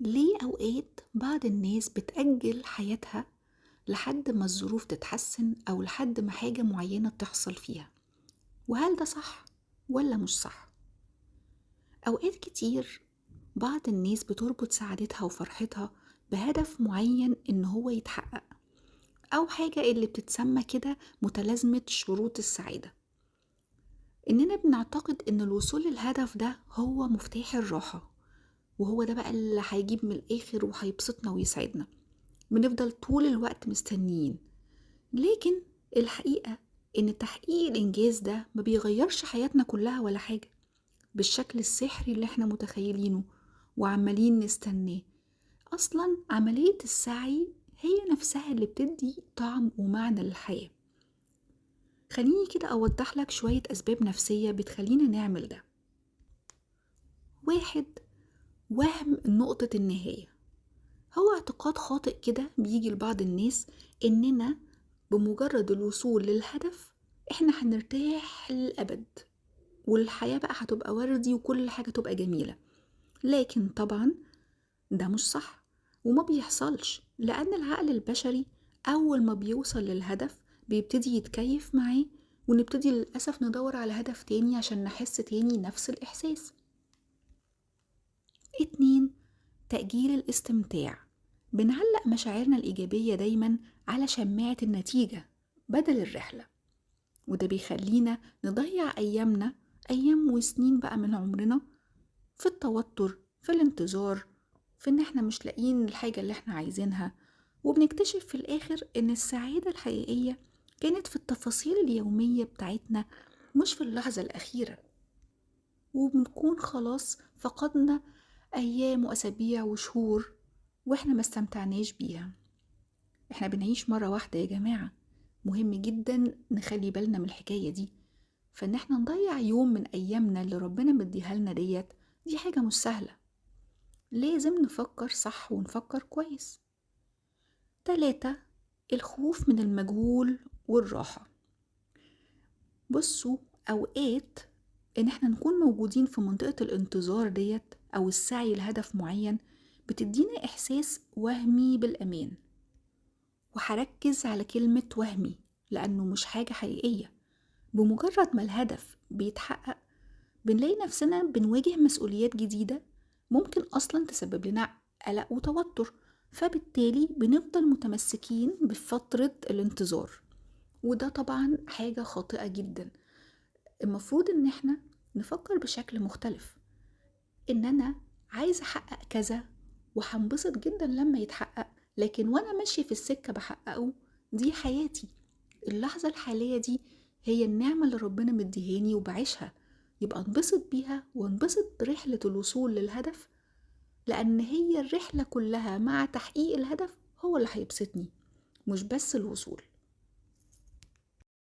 ليه أوقات بعض الناس بتأجل حياتها لحد ما الظروف تتحسن أو لحد ما حاجة معينة تحصل فيها؟ وهل ده صح ولا مش صح؟ أوقات كتير بعض الناس بتربط سعادتها وفرحتها بهدف معين إن هو يتحقق، أو حاجة اللي بتتسمى كده متلازمة شروط السعادة، إننا بنعتقد إن الوصول للهدف ده هو مفتاح الراحة، وهو ده بقى اللي هيجيب من الآخر وهيبسطنا ويسعدنا. بنفضل طول الوقت مستنيين، لكن الحقيقة إن تحقيق الإنجاز ده ما بيغيرش حياتنا كلها ولا حاجة بالشكل السحري اللي احنا متخيلينه وعمالين نستناه. أصلا عملية السعي هي نفسها اللي بتدي طعم ومعنى للحياة. خليني كده أوضح لك شوية أسباب نفسية بتخلينا نعمل ده. 1، وهم نقطة النهاية. هو اعتقاد خاطئ كده بيجي لبعض الناس إننا بمجرد الوصول للهدف إحنا هنرتاح للأبد، والحياة بقى هتبقى وردي وكل حاجة تبقى جميلة. لكن طبعا ده مش صح وما بيحصلش، لأن العقل البشري أول ما بيوصل للهدف بيبتدي يتكيف معاه، ونبتدي للأسف ندور على هدف تاني عشان نحس تاني نفس الإحساس. 2، تأجيل الاستمتاع. بنعلق مشاعرنا الإيجابية دايما على شماعة النتيجة بدل الرحلة، وده بيخلينا نضيع أيامنا، أيام وسنين بقى من عمرنا، في التوتر، في الانتظار، في إن احنا مش لاقيين الحاجة اللي احنا عايزينها. وبنكتشف في الآخر إن السعادة الحقيقية كانت في التفاصيل اليومية بتاعتنا، مش في اللحظة الأخيرة، وبنكون خلاص فقدنا أيام وأسابيع وشهور وإحنا ما استمتعناش بيها. إحنا بنعيش مرة واحدة يا جماعة، مهم جدا نخلي بالنا من الحكاية دي. فإن إحنا نضيع يوم من أيامنا اللي ربنا مديها لنا ديت، دي حاجة مش سهلة، لازم نفكر صح ونفكر كويس. 3، الخوف من المجهول والراحة. بصوا، أوقات إن إحنا نكون موجودين في منطقة الانتظار ديت أو السعي لهدف معين بتدينا إحساس وهمي بالأمان، وهركز على كلمة وهمي لأنه مش حاجة حقيقية. بمجرد ما الهدف بيتحقق بنلاقي نفسنا بنواجه مسؤوليات جديدة ممكن أصلا تسبب لنا قلق وتوتر، فبالتالي بنفضل متمسكين بفترة الانتظار، وده طبعا حاجة خاطئة جدا. المفروض إن احنا نفكر بشكل مختلف، إن أنا عايزة أحقق كذا وهنبسط جدا لما يتحقق، لكن وأنا ماشية في السكة بحققه دي حياتي، اللحظة الحالية دي هي النعمة اللي ربنا مديهاني وبعيشها، يبقى انبسط بيها وانبسط برحلة الوصول للهدف، لأن هي الرحلة كلها مع تحقيق الهدف هو اللي هيبسطني، مش بس الوصول.